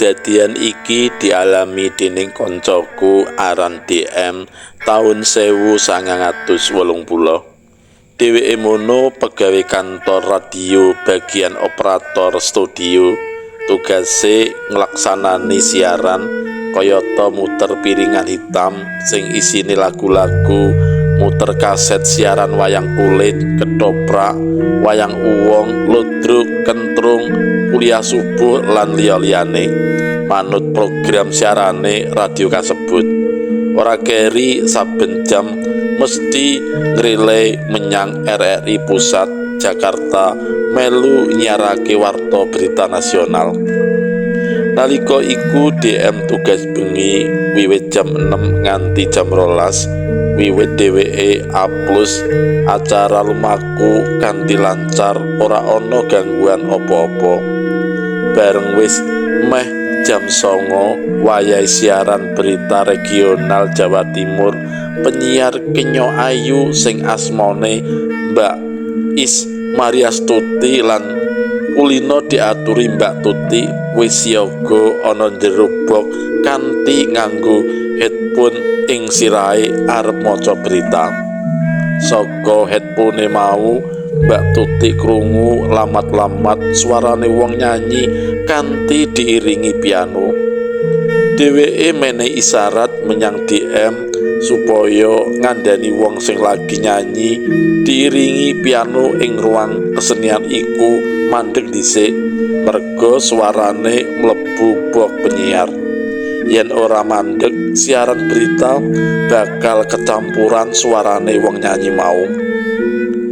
Kedadian iki dialami dening koncoku aran DM taun 1980. Dheweke mono pegawe kantor radio bagian operator studio. Tugase nglaksanani siaran kayata muter piringan hitam sing isine lagu-lagu, muter kaset siaran wayang kulit, ketoprak, wayang uwong, ludruk, kentrung, kuliah subuh lan liya-liyane. Manut program siarane radio kasebut. Ora keri saben jam mesti ngrelay menyang RRI Pusat Jakarta melu nyiarake warta berita nasional. Nalika iku DM tugas bengi wiwit jam 6 nganti jam 12. Wiwit dheweke A+ acara lumaku kanthi lancar, ora ana gangguan apa-apa. Bareng wis meh jam 09 wayahe siaran berita regional Jawa Timur, penyiar kenya ayu sing asmane Mbak Is Maria Stuti lan kulino diaturi Mbak Tuti wis siaga ana njero box kanthi nganggo headphone ing sirahe arep maca berita. Saka headphone mau Mbak Tuti krungu lamat-lamat suarane wong nyanyi kanthi diiringi piano. Dheweke menehi isyarat menyang DM supaya ngandhani wong sing lagi nyanyi diiringi piano ing ruang kesenian iku mandeg dhisik, merga suarane mlebu box penyiar. Yen ora mandeg, siaran berita bakal kecampuran suarane wong nyanyi mau.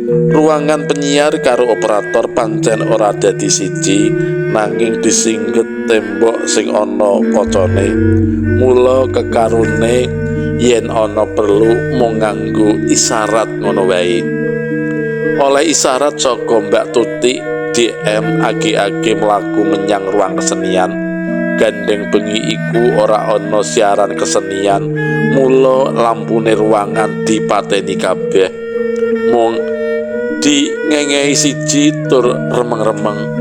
Ruangan penyiar karo operator pancen ora dadi siji, nanging disingget tembok sing ana kacane. Mula kekarone yen ana perlu mung nganggo isyarat ngono wae. Oleh isyarat saka Mbak Tuti, DM age-age mlaku menyang ruang kesenian. Gandeng bengi iku ora ana siaran kesenian, mula lampune ruangan dipateni kabeh. Mung dingengehi siji tur remeng-remeng.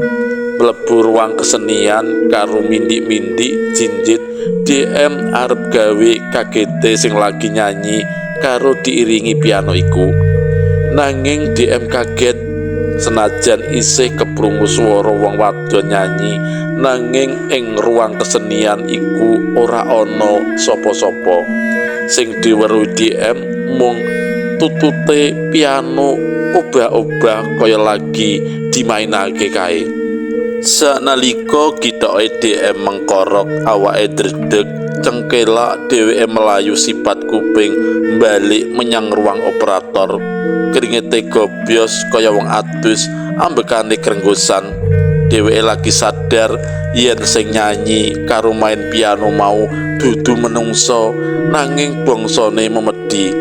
Mlebu ruang kesenian karo mindik-mindik jinjit, DM arep gawe kagete sing lagi nyanyi karo diiringi piano iku. Nanging DM kaget, senajan isih keprungu swara wong wadon nyanyi, nanging ing ruang kesenian iku ora ana sapa-sapa. Sing diweruhi DM mung tutute piano obah-obah kaya lagi dimainake kae. Sanalika gitoke DM mengkorok, awake dredeg cengkelak, dheweke melayu sipat kuping balik menyang ruang operator. Kringete gobyos kaya wong adus, ambekane krenggosan. Dheweke lagi sadar yen sing nyanyi karo main piano mau dudu menungso, nanging bangsane memedi.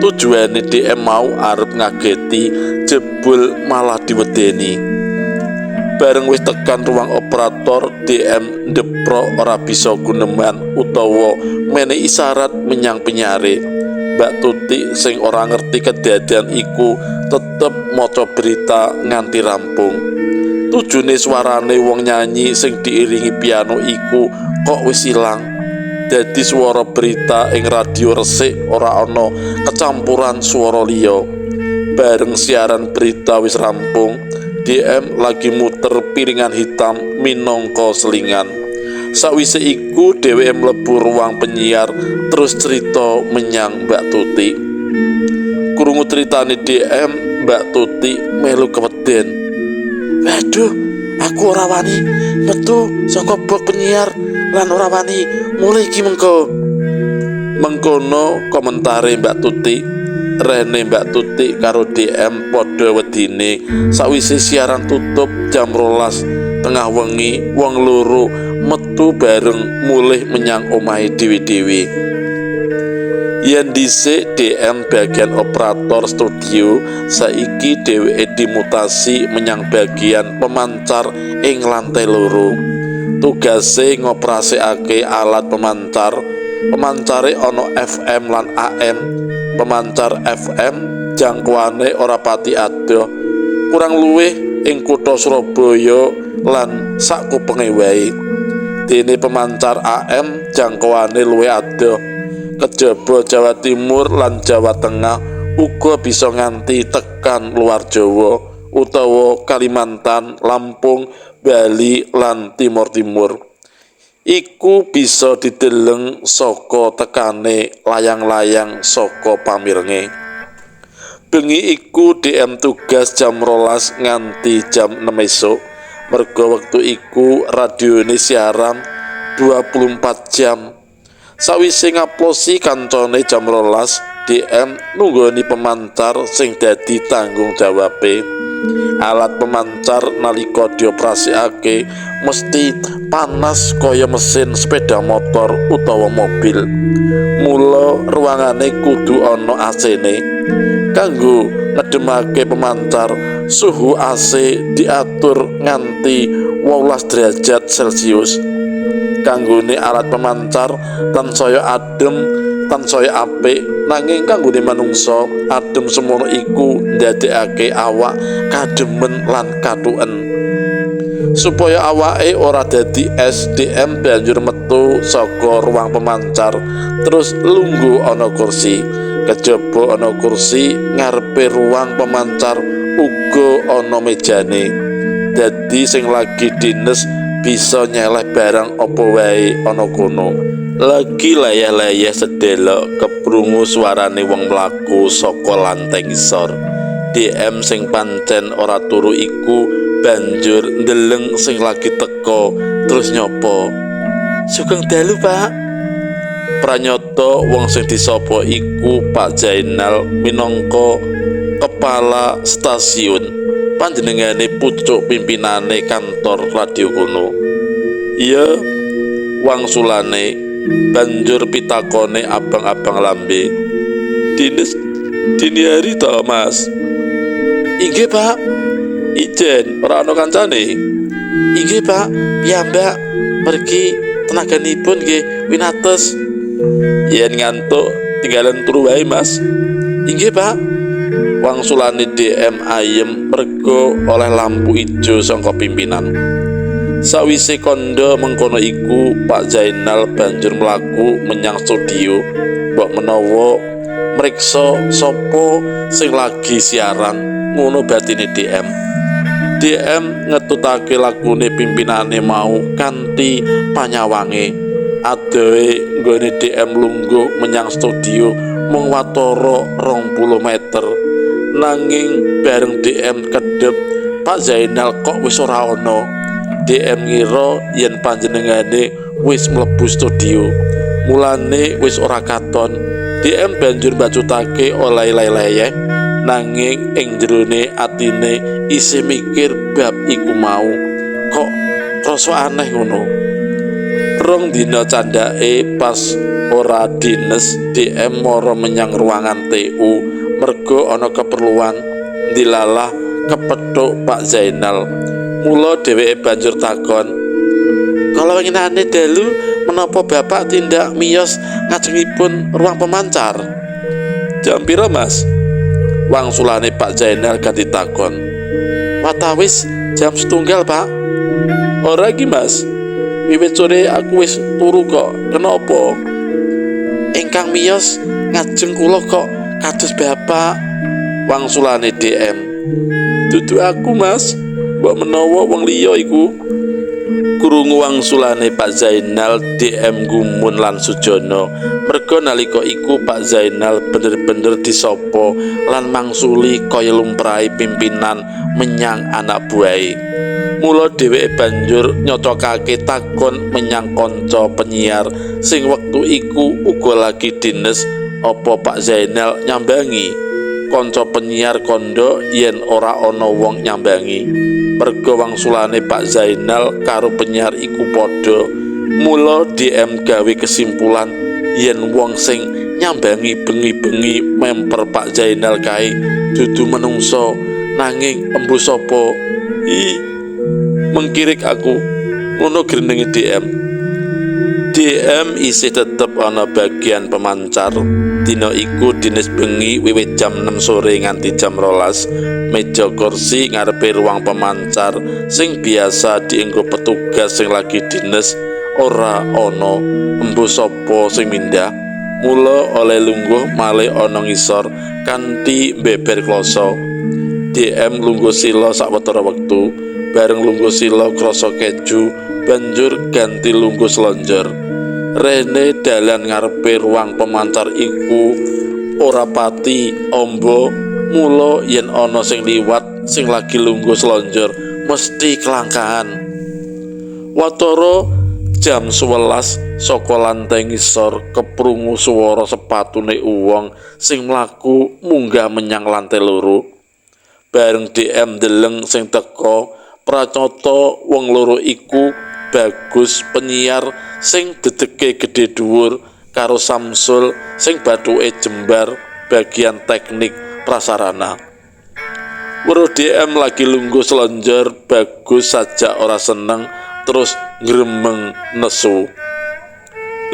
Tujuane DM mau arep ngageti, jebul malah diwedeni. Bareng wis tekan ruang operator, DM ndeprok ora bisa guneman utawa menehi isyarat menyang penyiare. Mbak Tuti sing ora ngerti kedadian iku tetep maca berita nganti rampung. Tujune suarane wong nyanyi sing diiringi piano iku kok wis ilang. Dadi swara berita ing radio resik, ora ana kecampuran swara liya. Bareng siaran berita wis rampung, DM lagi muter piringan hitam minangka selingan. Sakwise iku dheweke mlebu ruang penyiar terus cerita menyang Mbak Tuti. Krungu critane DM, Mbak Tuti melu keweden. Waduh, aku ora wani metu saka box penyiar lan ora wani mulih iki mengko. Mengkono komentare Mbak Tuti. Rene Mbak Tuti karo DM padha wedine. Sakwise siaran tutup jam 12 tengah wengi, wong loro metu bareng mulih menyang omahe dhewe-dhewe. Yen dhisik DM bagian operator studio, saiki dheweke dimutasi menyang bagian pemancar ing lantai 2. Tugase ngoprasikake alat pemancar. Pemancare ana FM lan AM. Pemancar FM jangkauane ora pati adoh, kurang luwih ing kutha Surabaya lan sakupenge wae. Dadine pemancar AM jangkauane luwih adoh. Kejaba Jawa Timur lan Jawa Tengah uga bisa nganti tekan luar Jawa utawa Kalimantan, Lampung, Bali lan Timor Timur. Iku bisa dideleng saka tekane layang-layang saka pamirenge. Bengi iku DM tugas jam 12 nganti jam 6 esuk. Merga wektu iku radione siaran 24 jam. Sawise ngaplosi kancane jam 12, DM nunggoni pemancar sing dadi tanggung jawabe. Alat pemancar nalika dioprasikake mesti panas kaya mesin sepeda motor utawa mobil. Mula ruangane kudu ana AC-ne. Kanggo ngedemake pemancar, suhu AC diatur nganti 18 derajat Celcius. Kanggone alat pemancar tansaya adem, tansaya apik, nanging kanggone manungsa adem semono iku ndadekake awak kademen lan kathuken. Supaya awake ora dadi es, DM banjur metu saka ruang pemancar terus lungguh ana kursi. Kejaba ana kursi ngarepe ruang pemancar uga ana mejane. Dadi sing lagi dines bisa nyeleh barang apa wae ana kono. Lagi layah-layah sedelok keprungu suarane wong mlaku saka lantai ngisor. DM sing pancen ora turu iku banjur ndeleng sing lagi teko terus nyopo. "Sugeng dalu, Pak." Pranyata wong sing disapa iku Pak Zainal minangka kepala stasiun. Panjenengane pucuk pimpinane kantor radio kono. "Iya," wangsulane banjur pitakone abang-abang lambe. "Dines dini hari to, Mas?" "Inggih, Pak." "Ijen ora ana kancane?" "Inggih, Pak, piyambak pergi tenaganipun nggih winates." "Yen ngantuk tinggalan turu wae, Mas." "Inggih, Pak." Wangsulane DM ayem mergo oleh lampu ijo saka pimpinan. Sawise kandha mengkono iku, Pak Zainal banjur mlaku menyang studio. Mbok menawa mriksa sapa sing lagi siaran, ngono batine DM. DM ngetutake lagune pimpinane mau kanthi panyawange. Adohe nggone DM lungguh menyang studio mung watara 20 meter. Nanging bareng DM kedhep, Pak Zainal kok wis ora ana. DM ngira yen panjenengane wis mlebu studio. Mulane wis ora katon. DM banjur mbacutake oleh leleye, nanging ing jerone atine isih mikir bab iku mau. Kok rasa aneh ngono. Rong dina candhake pas ora dines, DM mara menyang ruangan TU mergo ana keperluan. Dilalah kepethuk Pak Zainal. Mula dheweke banjur takon, "Kala winginane dalu menapa Bapak tindak miyos ngajengipun ruang pemancar?" "Jam pira, Mas?" Wangsulane Pak Zainal ganti takon. "Watawis jam 1.30, Pak." "Ora iki, Mas. Wiwit sore aku wis turu kok. Kenapa?" "Ingkang miyos ngajeng kula kok kados Bapak." Wangsulane DM. "Dudu aku, Mas. Mbok menawa wong liya iku." Krungu wangsulane Pak Zainal, DM gumun lan sujana. Merga nalika iku Pak Zainal bener-bener disapa lan mangsuli kaya lumrahe pimpinan menyang anak buahe. Mula dheweke banjur nyocokake takon menyang kanca penyiar sing wektu iku uga lagi dines, apa Pak Zainal nyambangi. Kanca penyiar kandha yen ora ana wong nyambangi. Merga wangsulane Pak Zainal karo penyiar iku padha. Mula DM gawe kesimpulan yen wong sing nyambangi bengi-bengi memper Pak Zainal kae dudu menungso nanging embu sapa. "Ih, mengkirik aku," ngono grenenge DM. DM isih tetep ana bagian pemancar. Dina iku dines bengi wiwit jam 6 sore nganti jam 12. Meja kursi ngarepe ruang pemancar sing biasa dienggo petugas sing lagi dines ora ana, embuh sapa sing mindah. Mula oleh lungguh malih ana ngisor kanthi mbeber kloso. DM lungguh sila sawetara wektu, bareng lungguh sila krasa keju, banjur ganti lungguh selonjor. Rene dalan ngarepe ruang pemancar iku ora pati amba, mula yen ana sing liwat sing lagi lungguh selonjor mesti kelangkahan. Watara jam 11 saka lantai ngisor keprungu swara sepatune uwong sing mlaku munggah menyang lantai loro. Bareng DM deleng sing teka, pranyata wong loro iku Bagus penyiar sing dedege gedhe dhuwur karo Samsul sing bathuke jembar bagian teknik prasarana. Weruh DM lagi lungguh selonjor, Bagus sajak ora seneng terus ngremeng nesu.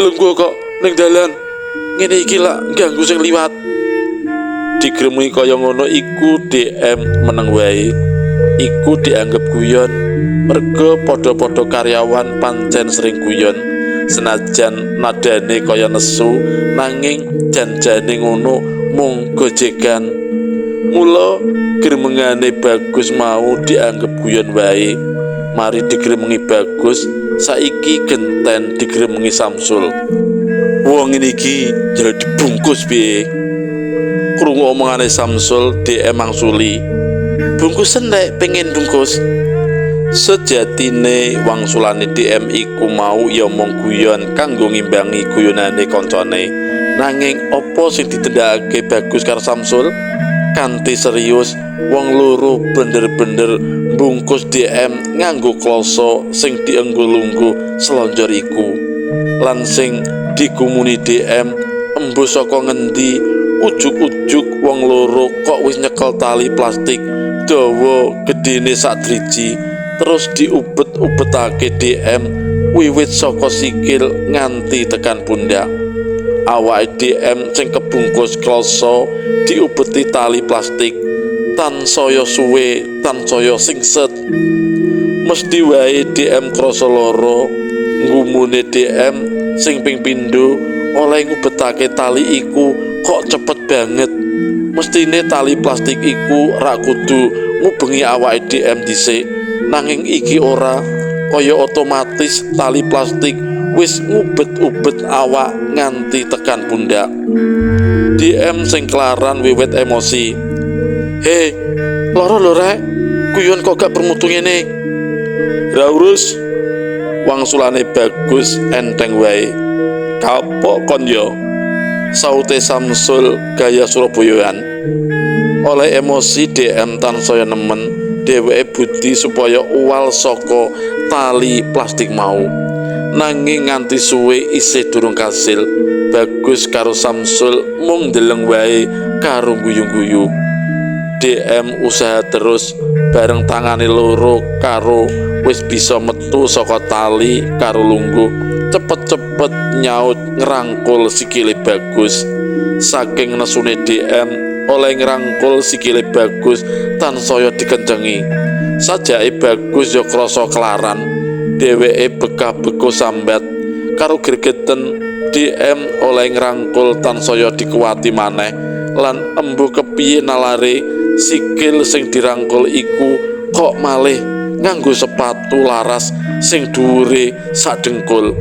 Lungguh kok ning dalan ngene iki lak ganggu sing liwat. Digremengi kaya ngono iku DM meneng wae. Iku dianggep guyon, merga padha-padha karyawan pancen sering guyon. Senajan nadane kaya nesu, nanging janjane ngono mung gojegan. Mula gremengane Bagus mau dianggep guyon wae. Mari digremengi Bagus, saiki genten digremengi Samsul. Wong ngene iki njaluk dibungkus piye? Krungu omongane Samsul, DM mangsuli. Bungkusen lek pengen bungkus. Sejatine wangsulane DM iku mau ya mung guyon kanggo ngimbangi guyonane kancane. Nanging apa sing ditindakake Bagus karo Samsul? Kanthi serius, wong loro bener-bener bungkus DM nganggo kloso sing dienggo lungguh selonjor iku. Lan sing digumuni DM embuh saka ngendi, ujug-ujug wong loro kok wis nyekel tali plastik dawa gedene sak driji, terus diubet-ubetake DM wiwit saka sikil nganti tekan pundak. Awake DM sing kebungkus kloso diubeti tali plastik tansaya suwe tansaya singset. Mesti wae DM krasa lara. Nggumune DM sing ping pindho oleh ngubetake tali iku kok cepet banget. Mestine tali plastik iku rak kudu ngubengi awake DM dhisik, nanging iki ora, kaya otomatis tali plastik wis ngubet-ubet awak nganti tekan pundak. DM sing kelaran wiwit emosi. He, lara lho rek, guyon kok gak bermutu ngene. Ra urus, wangsulane Bagus enteng wae. Kapok kon yo. Saute Samsul gaya Surabayaan. Oleh emosi DM tansaya nemen, dheweke budi supaya uwal saka tali plastik mau. Nanging nganti suwe isih durung kasil. Bagus karo Samsul mung ndeleng wae karo guyu-guyu. DM usaha terus bareng tangane loro karo wis bisa metu saka tali karo lungguh, cepet-cepet nyaut ngrangkul sikile Bagus. Saking nesune DM oleh ngrangkul sikile Bagus tansaya dikencengi. Sajake Bagus ya krasa kelaran. Dheweke bekah-bekuh sambat karo gregeten. DM oleh ngrangkul tansaya dikuwati maneh lan embuh kepiye nalare sikil sing dirangkul iku kok malih nganggo sepatu laras sing dhuwure sak dengkul.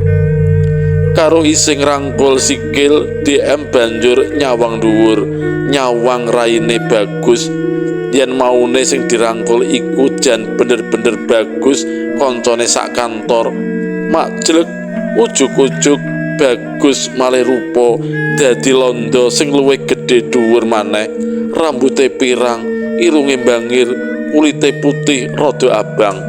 Karo isih ngrangkul sikil, DM banjur nyawang dhuwur, nyawang raine Bagus. Yen maune sing dirangkul iku jan bener-bener Bagus koncone sak kantor. Makjlek ujug-ujug Bagus malih rupa dadi londo sing luwih gedhe dhuwur maneh, rambute pirang, irunge bangir, kulite putih rada abang.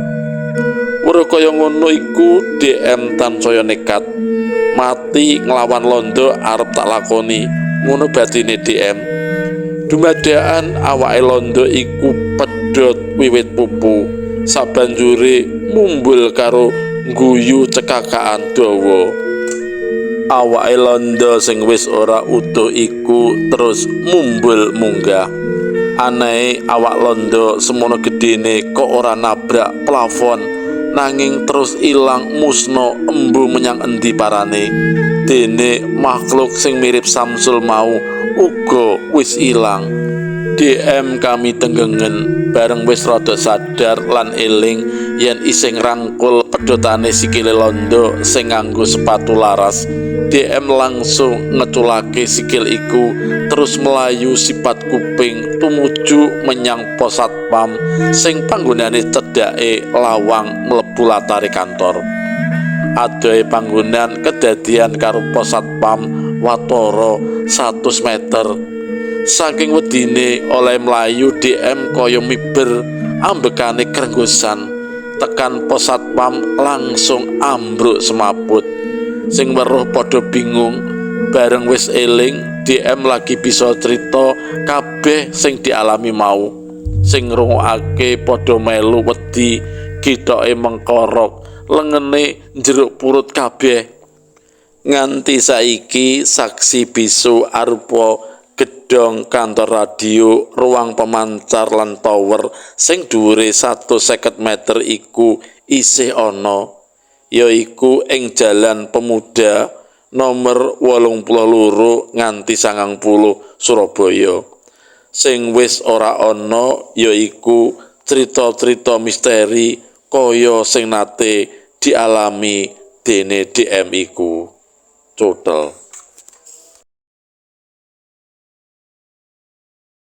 Weruh kaya ngono iku DM tansaya nekat. Mati nglawan londo arep tak lakoni, ngono batine DM. Dumadaan awake londo iku pedhot wiwit pupu, sabanjure mumbul karo guyu cekakaan dawa. Awake londo sing wis ora utuh iku terus mumbul munggah. Anehe awak londo semono gedene kok ora nabrak plafon, Nanging terus ilang musna embu menyang endi parane. Dene makhluk sing mirip Samsul mau uga wis ilang. DM kami tenggengen bareng wis rada sadar lan eling yen isih ngrangkul pedhotane sikile londo sing nganggo sepatu laras. DM langsung ngeculake sikil iku terus melayu sipat kuping tumuju menyang pos satpam sing panggonane cedhake lawang mlebu latare kantor. Adohe panggonan kedadian karo pos satpam watara 100 meter. Saking wedine oleh mlayu DM kaya miber, ambekane krenggosan. Tekan pos satpam langsung ambruk semaput. Sing weruh padha bingung, bareng wis eling DM lagi bisa crita kabeh sing dialami mau. Sing ngrungokake padha melu wedi, githoke mengkorok, lengene njeruk purut kabeh. Nganti saiki saksi bisu arupa gedhong kantor radio, ruang pemancar lan tower sing dhuwure 150 meter iku isih ana, yaiku ing Jalan Pemuda nomor 82 nganti 90 Surabaya. Sing wis ora ana yaiku crita-crita misteri kaya sing nate dialami dene DM iku. Cotel.